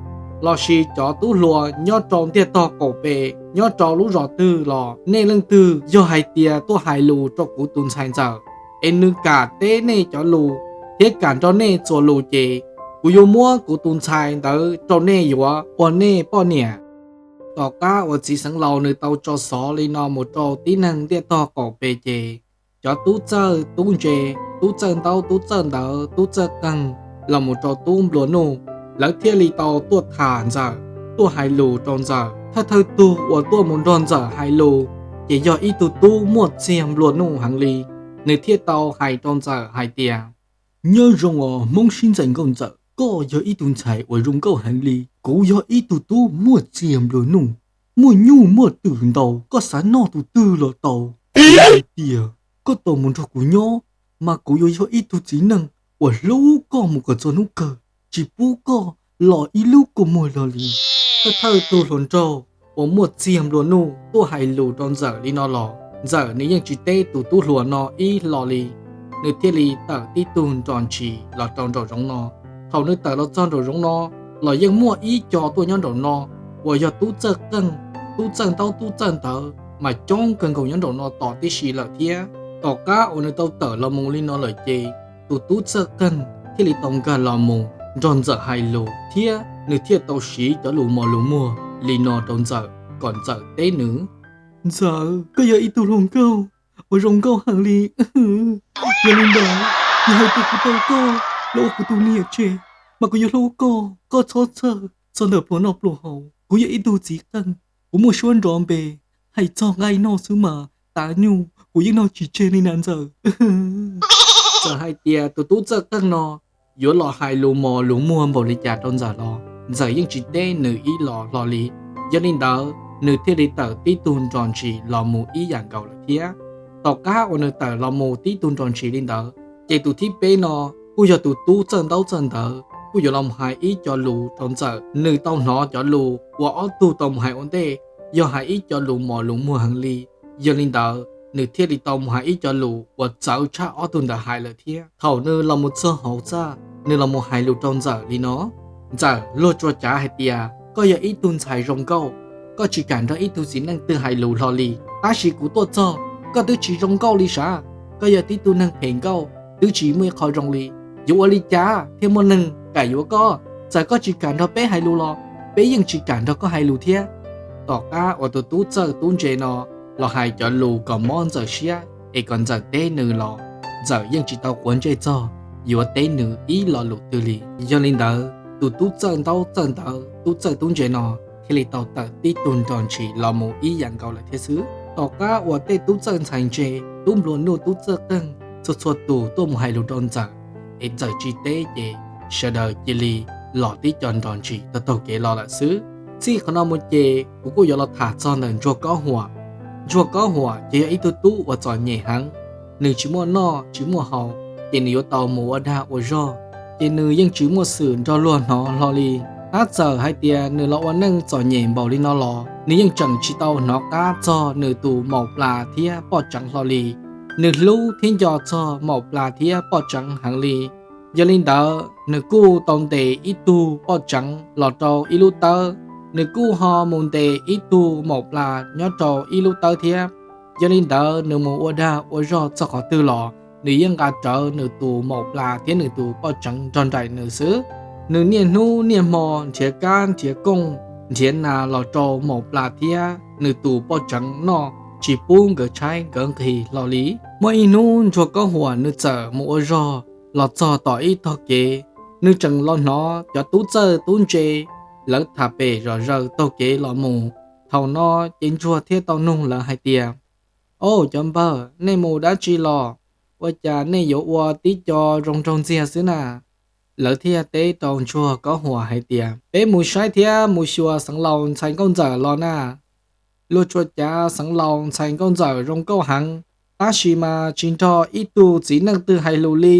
lossis cov tub hluas nyob rau ntiaj tog qaum pem, nyob rau lub zos twg los nej leej twg yog hais tias tuaj hais lus rau kuv tus ntxhais ntxawm, es nws kam teb nej cov lus thiab kam nrog nej txuas lus ces kuv yuav muab kuv tus ntxhais ntawd rau nej yuav ua nej poj niam. Tom qab uas txiv xeev laus nws tau tso xov li no mus rau tib neeg ntiaj tog qaum pem ces cov tub txawj tub ntse, tub txawj ntaub tub txawj ntawv tub txawj qeeg, los mus rau tub nplua nuj, lawv thiaj li tau tuaj tham ntxawm, tuaj hais lus rau ntxawm. Thawj thawj tug uas tuaj mus nrog ntxawm hais lus ces yog ib tug tub muaj txiag nplua nuj heev li. Nws thiaj tau hais rau ntxawm hais tias, nyob zoo os Hmoob sib ntxais nkauj ntxawm, koj yog ib tug ntxhais uas zoo nkauj heev li. Kuv yog ib tug tub muaj txiag nplua nuj, muaj nyuj muaj twm ntau, koj xav noj tus twg los tau. Yog hais tias koj tau mus nrog kuv nyob, mas kuv yuav yog ib tug txiv neej uas hlub koj mus kom txog hnub kawg, tsis pub koj los ib lub kua muag hlo li. Thawj thawj tug hluas nraug uas muaj txiag nplua nuj tuaj hais lus rau ntxawm li no los ntxawm nws yeej tsis teb tus tub hluas no ib lo li. Nws thiaj li tawm tib tug nrog ntsis los rau nraum zoov no. Thaum nws tawm los txog nraum zoov no los yeej muaj ib co tuaj nyob nraum no uas yog tub txawj qeej, tub txawj ntaub tub txawj ntawv mas coob kawg nkaus nyob nraum no tom tib si lawm thiab. Tom qab uas nws tau tawm los mus li no lawm ces tus tub txawj qeej thiaj li tau nkag los mus nrog ntxawm hais lus thiab nws thiaj tau siv cov lus mos lus muag li no rau ntxawm kom ntxawm teb nws. Ntxawm, koj yog ib tug hluas nkauj uas zoo nkauj heev li. Yog li ntawd, yog hais tias kuv tau koj los ua kuv tus niam tsev, mas kuv yuav hlub koj, koj txhob txhawj txog ntawm pluas noj pluas haus. Kuv yog ib tug txiv qeej, kuv muaj suab nrov npe, hais txog nqaij noj xwb mas tav nyuj kuv yeej noj tsis tseg li na ntxawm. Txawm hais tias tus tub txawj qeej no yuav los hais lus mos lus muag npaum li cas rau ntxawm los ntxawm yeej tsis teb nws ib los hlo li. Yog li ntawd nws thiaj li tawm tib tug nrog ntsis los mus ib yam nkaus lawm thiab. Tom qab uas nws tawm los mus tib tug nrog ntsis li ntawd ces tus thib peb no kuj yog tus tub txawj ntaub txawj ntawv kuj yuav los mus hais ib co lus rau ntxawm. Nws tau hnov cov lus uas ob tug tau mus hais ua ntej yog hais ib co lus mos lus muag heev li. Yog li ntawd nws thiaj li tau mus hais ib co lus uas txawv tshaj ob tug ntawd hais lawm thiab. Thaum nws los mus txog hauv txaj, nws los mus hais lus rau ntxawm li no. Ntxawm, luag tsuas cav hais tias koj yog ib tug ntxhais zoo nkauj, koj tsis kam nrog ib tug txiv neej twg hais lus hlo li. Tab sis kuv tuaj txog, koj twb tsis zoo nkauj li sav. Koj yog tib tug neeg phem nkauj, twb tsis muaj ib qho zoo li. Yuav ua li cas thiaj muaj neeg kam yuav koj? Txawm koj tsis kam nrog peb hais lus los peb yeej tsis kam nrog koj hais lus thiab. Tom qab uas tus tub txawj tub ntse no los hais cov lus kom mob ntxawm siab es kom ntxawm teb nws los ntxawm yeej tsis tau quav ntsej txog yuav teb nws ib lo lus twg li. Yog li ntawd tus tub txawj ntaub txawj ntawv tub txawj tub ntse no thiaj li tau tawm tib tug nrog ntsis los mus ib yam nkaus lawm thiab xwb. Tom qab uas tej tub txawj ntxhais ntse, tub nplua nuj tub txawj qeej, txhua txhua tus tuaj mus hais lus rau ntxawm es ntxawm tsis teb ces sawv daws cia li los tib co nrog ntsis taug taug kev los lawm xwb. Txij qhov no mus ces kuv kuj yuav los tham txog ntawm Ntsuag Kaub Huam. Ntsuag Kaub Huam ces yog ib tug tub uas txom nyem heev, nws tsis muaj noj tsis muaj haus, ces nws yuav tau mus ua dag ua zog, ces nws yeej tsis muaj xwm nrog luag hnov hlo li. Tab txawm hais tias nws los ua neej txom nyem npaum li no los nws yeej tseem tsis tau hnov qab txog nws tus maum plas thiab poj tseev hlo li. Nws hlub thiab nco txog maum plas thiab poj tseev heev li. Yog li ntawd nws kuj tau ntes ib tug poj tseev los rau ib lub tawb, nws kuj ho mus ntes ib tug maum plas nyob rau ib lub tawb thiab. Yog li ntawd nws mus ua dag ua zog txog qhov twg los nws yeej nqa rawv nws tus maum plas thiab nws tus poj tseev nrog nraim nws xwb. Nws niaj hnub niaj hmo nrhiav kab nrhiav kooj nrhiav nas los rau maum plas thiab nws tus poj tseev noj, tsis pub nkawd tshaib nkawd nqhis hlo li. Muaj ib hnub Ntsuag Kaub Huam nws txawm mus ua zog los txog tom ib tog kev, nws tseem los hnov cov tub txawj tub ntse lawv tham pem zom zaws taug kev los mus. Thaum no ces Ntsuag thiaj tau nug lawv hais tias, Au cov npawg, nej mus dab tsi los? Ua cas nej yuav ua tib co zoo nraug ntxiag xwb na? Lawv thiaj teb rau Ntsuag Kaub Huam hais tias, Peb mus saib thiab mus xyuas Xeev Laus ntxhais nkauj ntxawm los na. Luag tsuas cav Xeev Laus ntxhais nkauj ntxawm zoo nkauj heev, Tab sis mas tsis nrog ib tug txiv neej twg hais lus li.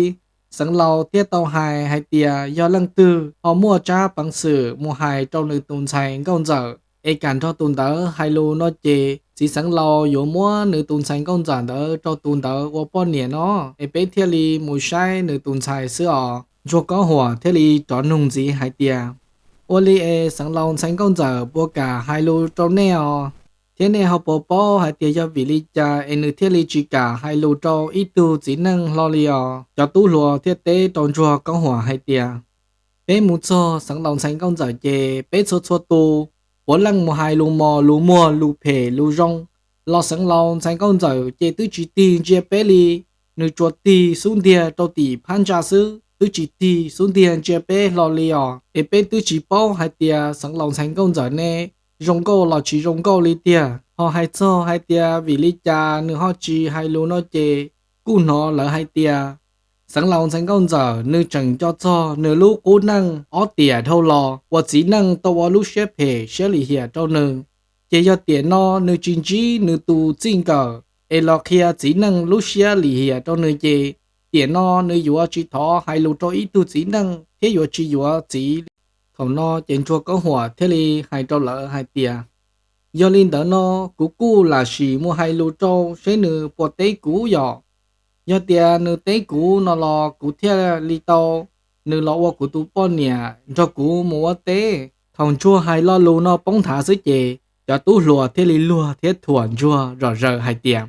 Xeev Laus thiaj tau hais hais tias yog leej twg ho muaj tsab peev xwm mus hais rau nws tus ntxhais nkauj ntxawm es kam nrog tus ntawd hais lus no ces txiv Xeev Laus yuav muab nws tus ntxhais nkauj ntxawm ntawd rau tus ntawd ua poj niam no, es peb thiaj li mus saib nws tus ntxhais xwb os. Ntsuag Kaub Huam thiaj li rov nug ntxiv hais tias, ua li es Xeev Laus ntxhais nkauj ntxawm puas kam hais lus rau nej os? Thiab nej ho puas paub hais tias yog vim li cas es nws thiaj li tsis kam hais lus rau ib tug txiv neej hlo li os? Cov tub hluas thiaj teb rau Ntsuag Kaub Huam hais tias, peb mus txog Xeev Laus ntxhais nkauj ntxawm ces peb txhua txhua tus puav leej mus hais lus mos lus muag lus phem lus zoo los Xeev Laus ntxhais nkauj ntxawm ces twb tsis tig ntsia peb li. Nws tsuas tig xub ntiag rau tim phab ntsa xwb, twb tsis tig xub ntiag ntsia peb hlo li os. Es peb twb tsis paub hais tias Xeev Laus ntxhais nkauj ntxawm ne zoo nkauj los tsis zoo nkauj li tiag. Ho hais txog hais tias vim li cas nws ho tsis hais lus no ces kuj hnov lawv hais tias Xeev Laus ntxhais nkauj ntxawm nws tseem nco txog nws lub qub neej ob tiam dhau los uas txiv neej tau ua lub siab phem siab lim hiam rau nws. Ces yog tiam no nws tsis ntsib nws tus txij nkawm es los qhia txiv neej lub siab lim hiam rau nws ces tiam no nws yuav tsis thov hais lus rau ib tug txiv neej thiab yuav tsis yuav txiv. Thaum no ces Ntsuag Kaub Huam thiaj li hais rau lawv hais tias, yog li ntawd no kuv kuj lam sim mus hais lus rau seb nws puas teb kuv yom. Yog tias nws teb kuv no los kuv thiaj li tau nws los ua kuv tus poj niam nrog kuv mus ua teb. Thaum Ntsuag hais lo lus no poob nthav xwb ces cov tub hluas thiaj li luag thiab thuam Ntsuag zom zaws hais tias,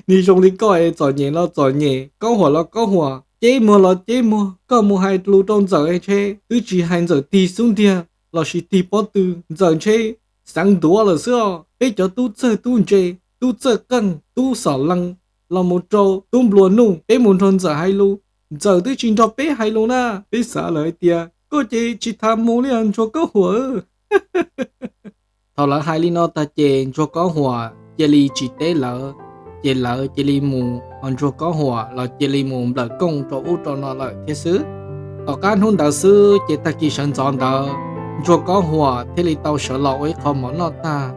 nim zoo li koj es txom nyem los txom nyem, Kaub Huam los Kaub Huam, ceb muag los ceb muag, koj mus hais lus rau Ntxawm ntshe twb tsis hais Ntxawm tig xub ntiag lossis tig pob tw, Ntxawm ntshe xeev ntuav lawm xwb os. Peb cov tub txawj tub ntse, tub txawj qeej, tub xom lees los mus rau tub nplua nuj, peb mus nrog Ntxawm hais lus, Ntxawm twb tsis nrog peb hais lus na. Peb xav lawm hais tias koj ces tsis tas mus li os Ntsuag Kaub Huam. Thaum lawv hais li no tag ces Ntsuag Kaub Huam cia li tsis teb lawv, ces lawv cia li mus, ho Ntsuag Kaub Huam los cia li mus nplawm kooj rau ub rau no lawm thiab xwb. Tom qab hnub ntawd xwb ces tag kis sawv ntxov ntawd, Ntsuag Kaub Huam thiaj li tau sawv los ua ib qho mov noj tag,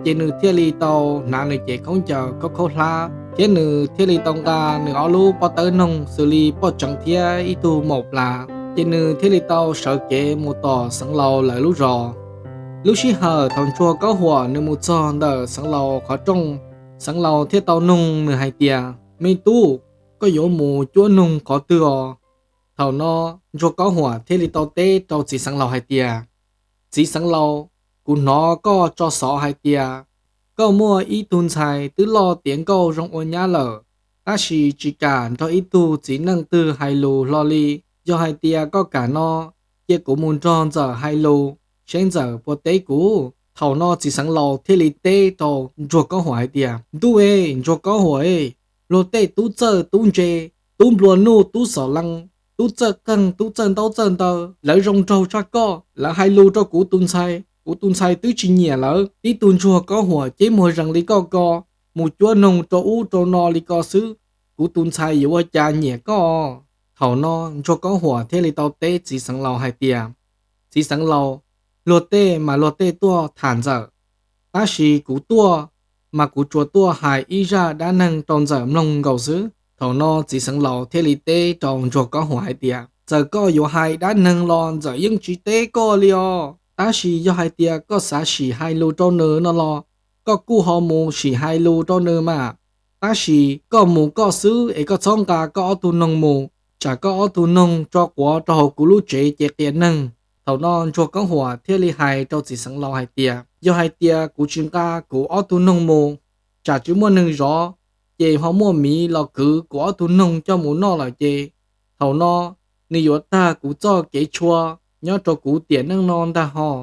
ces nws thiaj li tau hnav nws cev khaub ncaws khaub khaub hlab, thiab nws thiaj li tau nqa nws ob lub pob tawb noog xws li poj tseev thiab ib tug maum plas, ces nws thiaj li tau sawv kev mus tom Xeev Laus lawv lub zos. Lub sij hawm thaum Ntsuag Kaub Huam nws mus txog ntawm Xeev Laus qhov rooj, Xeev Laus thiaj tau nug nws hais tias, me tub, koj yuav mus cuab noog qhov twg os? Thaum no Ntsuag Kaub Huam thiaj li tau teb rau txiv Xeev Laus hais tias, txiv Xeev Laus, kuv hnov koj tso xov hais tias koj muaj ib tug ntxhais twb loj tiav nkauj zoo ua nyab lawm, tab sis tsis kam nrog ib tug txiv neej twg hais lus hlo li. Yog hais tias koj kam no, cia kuv mus nrog Ntxawm hais lus, seb Ntxawm puas teb kuv. Thaum no txiv Xeev Laus thiaj li teb rau Ntsuag Kaub Huam hais tias, ntuj e, Ntsuag Kaub Huam e, luag tej tub txawj tub ntse, tub nplua nuj tub xom lees, tub txawj qeej tub txawj ntaub txawj ntawv, lawv zoo nraug tshaj koj. Lawv hais lus rau kuv tus ntxhais, kuv tus ntxhais twb tsis nyiam lawv. Tib tug Ntsuag Kaub Huam ceb muag zees li koj ko, mus cuab noog rau ub rau no li ko xwb, kuv tus ntxhais yuav ua cas nyiam koj? Thaum no Ntsuag Kaub Huam thiaj li tau teb txiv Xeev Laus hais tias, txiv Xeev Laus, luag tej mas luag tej tuaj tham Ntxawm, tab sis kuv tuaj mas kuv tsuas tuaj hais ib zaj dab neeg rau Ntxawm mloog nkaus xwb. Thaum no txiv Xeev Laus thiaj li teb rau Ntsuag Kaub Huam hais tias, txawm koj yuav hais dab neeg los Ntxawm yeej tsis teb koj li os, tab sis yog hais tias koj xav sim hais lus rau nws no los koj kuj ho mus sim hais lus rau nws mas, tab sis koj mus koj xwb es koj txhob nqa koj ob tug noog mus, tsam koj ob tug noog tso quav rau hauv kuv lub tsev ces qias neeg. Thaum no Ntsuag Kaub Huam thiaj li hais rau txiv Xeev Laus hais tias, yog hais tias kuv tsis nqa kuv ob tug noog mus, tsam tsis muaj neeg zov, ces ho muaj miv los kwv kuv ob tug noog coj mus noj lawm ces thaum no nws yuav tag kuv txoj kev tshua nyob rau kuv tiam neej no ntag hos.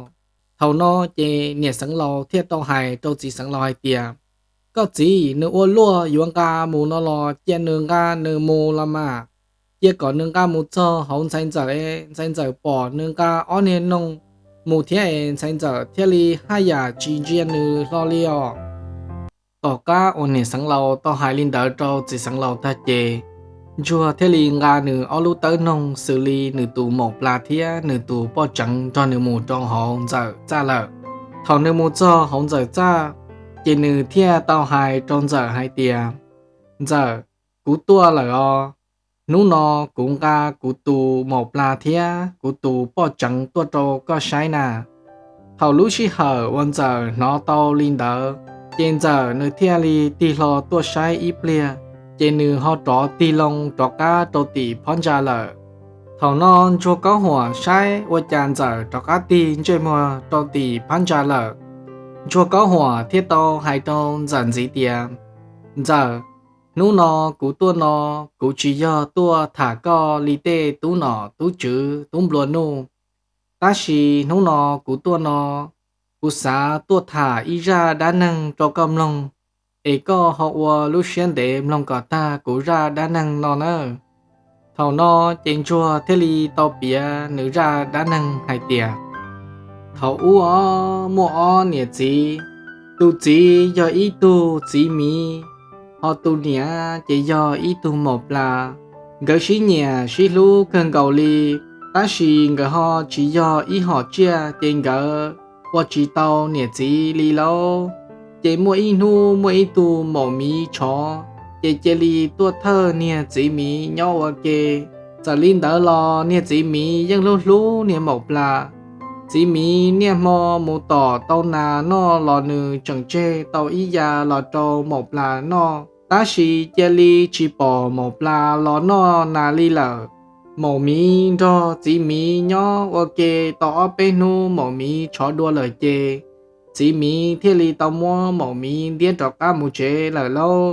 Thaum no ces niam Xeev Laus thiaj tau hais rau txiv Xeev Laus hais tias, koj txiv, nws ua luaj yuav nqa mus no los cia nws nqa nws mus los mas, cia kom nws nqa mus txog hauv ntxhais Ntxawm, ntxhais Ntxawm pom nws nqa ob niag noog mus thiab es ntxhais Ntxawm thiaj li haj yam tsis ntsia nws hlo li os. Tom qab uas niam Xeev Laus tau hais li ntawd rau txiv Xeev Laus tag ces Ntsuag thiaj li nqa nws ob lub tawb noog xws li nws tus maum plas thiab nws tus poj tseev nrog nws mus rau hauv Ntxawm txaj lawm. Thaum nws mus txog hauv Ntxawm txaj, Ces nws thiaj tau hais rau Ntxawm hais tias, Ntxawm, kuv tuaj lawm os. Hnub no kuv nqa kuv tus maum plas thiab kuv tus poj tseev tuaj rau koj saib na. Thaum lub sij hawm uas Ntxawm hnov tau li ntawd, ces Ntxawm nws thiaj li tig hlo tuaj saib ib pliag, ces nws ho rov tig loo rov qab rau tim phab ntsa lawm. Thaum no Ntsuag Kaub Huam saib ua cas Ntxawm rov qab tig ntsej muag rau tim phab ntsa lawm. Ntsuag Kaub Huam thiaj tau hais rau Ntxawm ntxiv tias, Ntxawm, hnub no kuv tuaj no, kuv tsis yog tuaj tham koj li tej tub nom tub tswv tub nplua nuj, tab sis hnub no kuv tuaj no, kuv xav tuaj tham ib zaj dab neeg rau koj mloog, es koj ho ua lub siab ntev mloog kom tag kuv zaj dab neeg no nawb. Thaum no ces Ntsuag thiaj li tau piav nws zaj dab neeg hais tias, thaum ub os, muaj ob niam txiv, tus txiv yog ib tug txiv miv, ho tus niam ces yog ib tug maum plas. Nkawd sib nyiam sib hlub kawg nkaus li, tab sis nkawd ho tsis yog ib hom tsiaj, ces nkawd ua tsis tau niam txiv li lauj. Ces muaj ib hnub muaj ib tug maum miv tshov, ces cia li tuaj thawj niag txiv miv nyob ua ke. Txawm li ntawd los niag txiv miv yeej hlub hlub niag maum plas. Txiv miv niaj hmo mus tom tau nas noj los nws tseem tseg tau ib ya los rau maum plas noj, tab sis cia li tsis pom maum plas los noj nas li lawm. Maum miv nrog txiv miv nyob ua ke tau ob peb hnub maum miv tshov dua lawm ces txiv miv thiaj li tau muab maum miv ntiab rov qab mus tsev lawm lauj.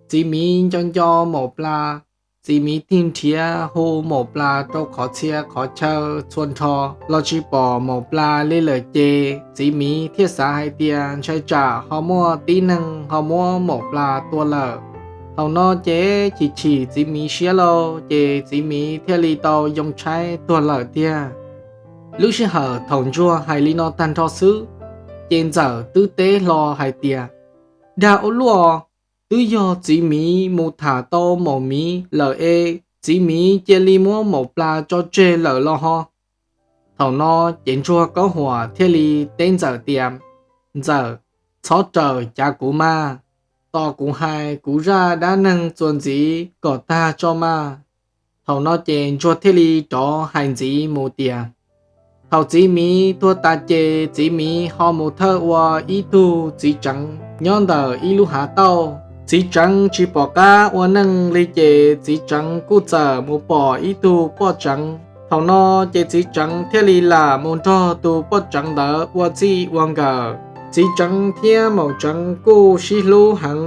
Txiv miv nco nco maum plas, txiv miv tig nrhiav hu maum plas rau qhov txhia qhov chaw txhua nrho los tsis pom maum plas li lawm ces txiv miv thiaj xav hais tias ntshai tsam ho muaj tib neeg ho muab maum plas tua lawm. Thaum no ces chim chim txiv miv siab lauj, ces txiv miv thiaj li tau yoo tshaib tuag lawm tiag. Lub sij hawm thaum Ntsuag hais li no tag nrho xwb, ces Ntxawm twb teb hlo hais tias, dag ua luaj, twb yog txiv miv mus tham tau maum miv lawm es txiv miv cia li muab maum plas tso tseg lawm los ho. Thaum no ces Ntsuag Kaub Huam thiaj li teb Ntxawm tias, Ntxawm, txhob rawm cav kuv mas, tos kuv hais kuv zaj dab neeg txuas ntxiv kom tag tso mas. Thaum no ces Ntsuag thiaj li rov hais ntxiv mus tias, thaum txiv miv tuag tas ces txiv miv ho mus thawj ua ib tug txiv tseev nyob ntawm ib lub hav tauj. Txiv tseev tsis pom qab ua neej li ces txiv tseev kuj txawm mus pom ib tug poj tseev. Thaum no ces txiv tseev thiaj li lam mus nrog tus poj tseev ntawd ua txij ua nkawm. Txiv tseev thiab maum tseev kuj sib hlub heev,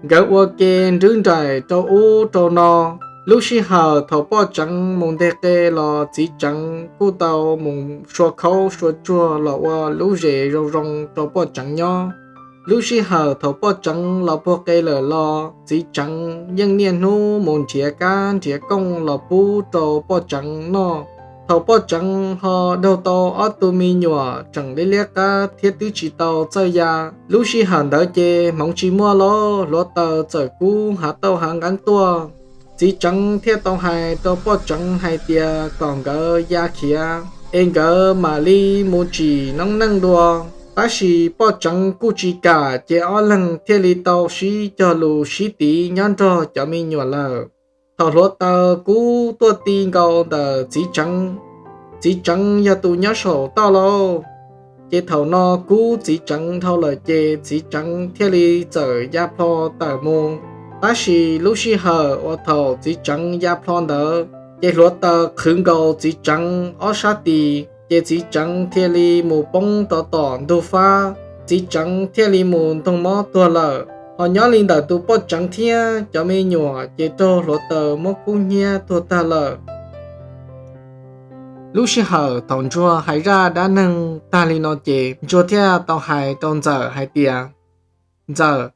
nkawd ua ke nrwb nraim rau ub rau no. Lub sij hawm thaum poj tseev mus nteg qe los txiv tseev kuj tau mus sua khaub sua tsuag los ua lub zes zoo zoo rau poj tseev nyob. Lub sij hawm thaum poj tseev los puag qe lawm los txiv tseev yeej niaj hnub mus nrhiav kab nrhiav kooj los pub rau poj tseev noj. Thaum poj tseev ho daug tau ob tug me nyuam tseem liab liab qab thiab twb tsis tau txawj ya, lub sij hawm ntawd ces hmoov tsis muaj los hluav taws txawm kub hav tauj hav nqeeb tuaj. Txiv tseev thiaj tau hais rau poj tseev hais tias kom nkawd ya khiav es nkawd mam li mus tsim noob neej dua. Tab sis poj tseev kuj tsis kam ces ob leeg thiaj li tau sib cog lus sib tiv nyob nrog cov me nyuam lawm. Thaum hluav taws kub tuaj ti nkaus ntawm txiv tseev, txiv tseev yog tus nyob saum toj lauj. Ces thaum no kub txiv tseev dhau lawm ces txiv tseev thiaj li txawm ya plho tawm mus. Tab sis lub sij hawm uas thaum txiv tseev ya plho ntawd ces hluav taws qhwv nkaus txiv tseev ob sab tis ces txiv tseev thiaj li mus poob rau tom ntug fab, txiv tseev thiaj li mus ntoog mob tuag lawm. Ho nyob li ntawm tus poj tseev thiab cov me nyuam ces raug hluav taws muab kub hnyiab tuag tag lawm. Lub sij hawm thaum Ntsuag hais zaj dab neeg tag li no ces Ntsuag thiaj tau hais rau Ntxawm hais tias, Ntxawm,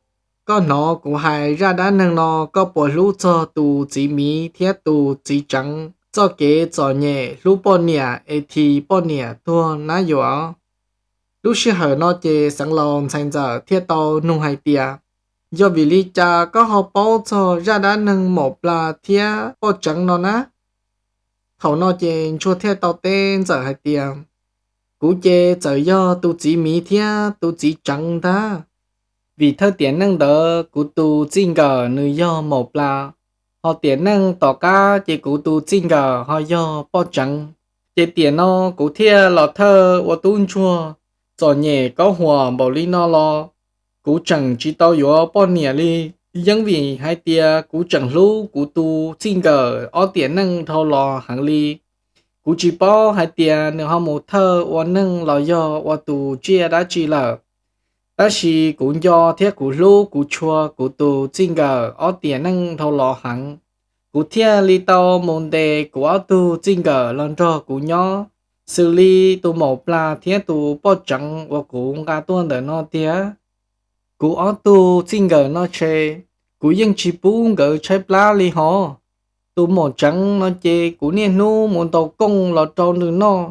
koj hnov kuv hais zaj dab neeg no koj puas hlub txog tus txiv miv thiab tus txiv tseev txoj kev txom nyem hlub poj niam es thim poj niam tuag nab yuav? Lub sij hawm no ces Xeev Laus ntxhais Ntxawm thiaj tau nug hais tias, Yog vim li cas koj ho paub txog zaj dab neeg maum plas thiab poj tseev no na? Thaum no ces Ntsuag thiaj tau teb Ntxawm hais tias, Kuv ces txawm yog tus txiv miv thiab tus txiv tseev ntag. Vim thawj tiam neej ntawd kuv tus txij nkawm nws yog maum plas, ho tiam neej tom qab ces kuv tus txij nkawm ho yog poj tseev. Ces tiam no kuv thiaj los thawj ua tub ntsuag txom nyem kaub huam npaum li no los, kuv tseem tsis tau yuav poj niam li. Yeeb vim hais tias kuv tseem hlub kuv tus txij nkawm ob tiam neej dhau los heev li. Kuv tsis paub hais tias nws ho mus thawj ua neej los yog ua tus tsiaj dab tsi lawm. Tab sis kuv nco thiab kuv hlub kuv tshua kuv tus txij nkawm ob tiam neej dhau los heev, kuv thiaj li tau mus ntes kuv ob tug txij nkawm los nrog kuv nyob, xws li tus maum plas thiab tus poj tseev uas kuv nqa tuaj ntawm no tiag. Kuv ob tug txij nkawm no tshe, kuv yeej tsis pub nkawd tshaib plab li hos. Tus maum tseev no ces kuv niaj hnub mus ntaus kooj los rau nws noj,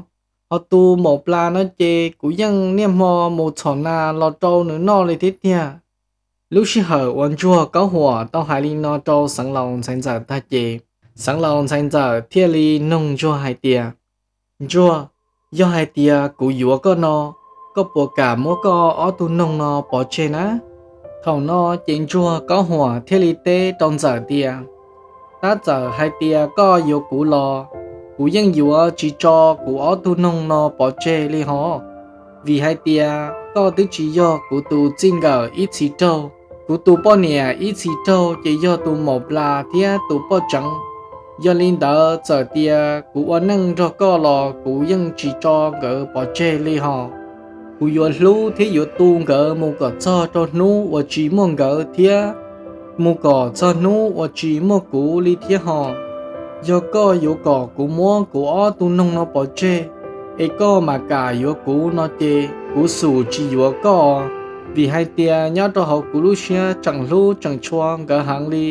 ho tus maum plas no ces kuv yeej niaj hmo mus txhom nas los rau nws noj li thiab tiag. Lub sij hawm uas ntsuag kaub huam tau hais li no rau xeev laus ntxhais ntxawm tag ces, xeev laus ntxhais ntxawm thiaj li noog ntsuag hais tias, Ntsuag, yog hais tias kuv yuav koj no, koj puas kam muab koj ob tug noog no pov tseg na? Thaum no ces ntsuag kaub huam thiaj li teb rau ntxawm tias, Tab txawm hais tias koj yuav kuv los, kuv yeej yuav tsis tso kuv ob tug noog no pov tseg li hos. Vim hais tias koj twb tsis yog kuv tus txij nkawm ib txhis raug. Kuv tus poj niam ib txhis raug ces yog tus maum plas thiab tus poj tseev. Yog li ntawd txawm tias kuv ua neej nrog koj los kuv yeej tsis tso nkawd pov tseg li hos. Kuv yuav hlub thiab yuav tu nkawd mus kom txog rau hnub uas tsis muaj nkawd thiab mus kom txog hnub uas tsis muaj kuv li thiab hos. Yog koj yuav kom kuv muab kuv ob tug noog no pov tseg, es koj mam kam yuav kuv no ces kuv xum tsis yuav koj. Vim hais tias nyob rau hauv kuv lub siab tseem hlub tseem tshua nkawd heev li.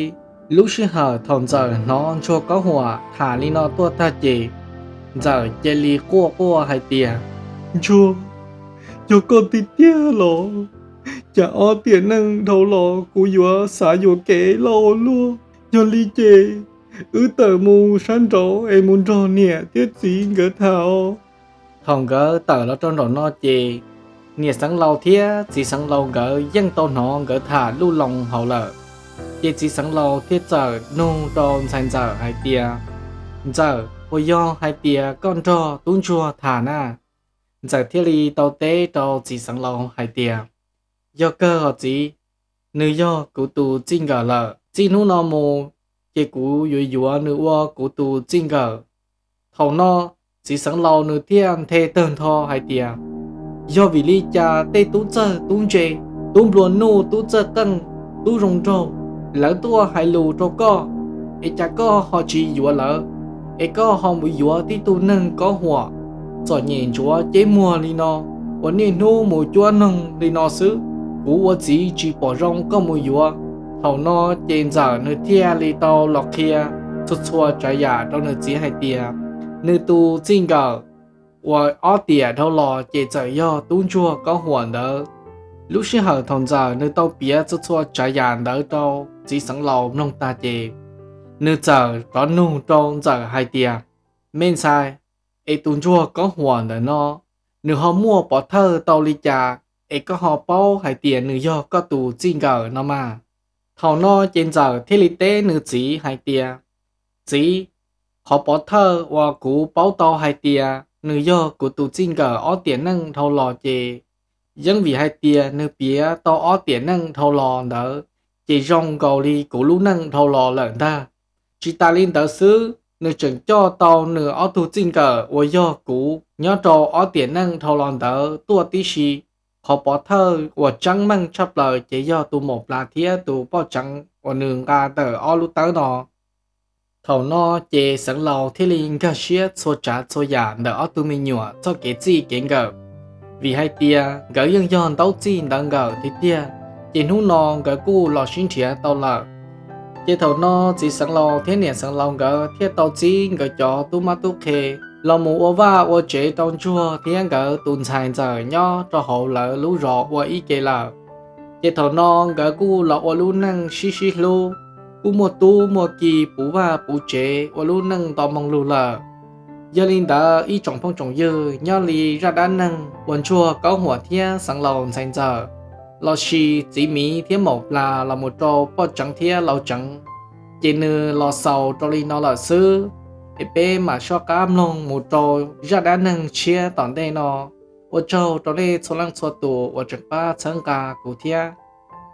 Lub sij hawm thaum ntxawm hnov ntsuag kaub huam tham li no tuaj tag ces, ntxawm cia li quaj quaj hais tias, Ntsuag, yog koj tiag tiag los, cas ob tiam neej dhau los kuv yuav xav yuam kev loj ua luaj. Yog li ces wb tawm mus sab nraud es mus nrog niam thiab txiv nkawd tham os. Thaum nkawd tawm los rau nraum no ces, niam xeev laus thiab txiv xeev laus nkawd yeej tau hnov nkawd tham luj loos hauv lawm. Ces txiv xeev laus thiaj txawm nug rau ntxhais ntxawm hais tias, Ntxawm, puas yog hais tias koj nrog tub ntsuag tham na? Ntxawm thiaj li tau teb rau txiv xeev laus hais tias, Yog kawg os txiv, nws yog kuv tus txij nkawm lawm. Txij hnub no mus ces kuv yuav yuav nws ua kuv tus txij nkawm. Thaum no txiv xeev laus nws thiaj nthe tawg ntho hais tias, Yog vim li cas tej tub txawj tub ntse, tub nplua nuj tub txawj qeej, tub zoo nraug, lawv tuaj hais lus rau koj, es cas koj ho tsis yuav lawv, es koj ho mus yuav tib tug neeg kaub huam txom nyem ntsuav ceb muag li no, uas niaj hnub mus cuab noog li no xwb? Kuv ua txiv tsis pom zoo koj mus yuav. Thaum no ces ntxawm nws thiaj li tau los qhia txhua txhua tsav yam rau nws txiv hais tias, nws tus txij nkawm uas ob tiam dhau los ces txawm yog tub ntsuag kaub huam ntawd. Lub sij hawm thaum ntxawm nws tau piav txhua txhua tsav yam ntawd rau txiv xeev laus mloog tag ces, nws txawm rov nug rau ntxawm hais tias, Me ntxhais, es tus ntsuag kaub huam ntawm no, nws ho muaj pov thawj tau li cas es koj ho paub hais tias nws yog koj tus txij nkawm no mas? Thaum no ces ntxawm thiaj li teb nws txiv hais tias, Txiv, qhov pov thawj uas kuv paub tau hais tias nws yog kuv tus txij nkawm ob tiam neej dhau los ces, yeeb vim hais tias nws piav tau ob tiam neej dhau los ntawd ces zoo nkaus li kuv lub neej dhau los lawm ntag. Tsis tas li ntawd xwb, nws tseem coj tau nws ob tug txij nkawm uas yog kuv nyob rau ob tiam neej dhau los ntawd tuaj tib si. Qhov pov thawj uas tseeb meej tshaj plaws ces yog tus maum plas thiab tus poj tseev uas nws nqa tawm ob lub tawb no. Thaum no ces xeev laus thiaj li nkag siab txhua tsav txhua yam ntawm ob tug me nyuam txoj kev txij kev nkawm, vim hais tias nkawd yeej yog ntaub txij ntawv nkawm tiag tiag, ces hnub no nkawd kuj los sib nrhiav tau lawm. Ces thaum no txiv xeev laus thiab niam xeev laus nkawd thiaj tau txib nkawd cov tub mab tub qhe los mus ua vaj ua tsev rau ntsuag thiab nkawd tus ntxhais ntxawm nyob rau hauv lawv lub zos ua ib ke lawm. Ces thaum no nkawd kuj los ua lub neej sib sib hlub, kuj muaj tub muaj ki puv vaj puv tsev ua lub neej nto moo lug lawm. Yog li ntawd ib tsoom phooj tsoom ywg, nyob li zaj dab neeg uas ntsuag kaub huam thiab xeev laus ntxhais ntxawm los sis txiv miv thiab maum plas los mus rau poj tseev thiab lau tseev, ces nws los xaus rau li no lawm xwb. Es peb mam soj qab mloog mus rau zaj dab neeg tshiab tom ntej no. Ua tsaug rau nej txhua leej txhua tus uas tseem pab txhawb nqa kuv thiab.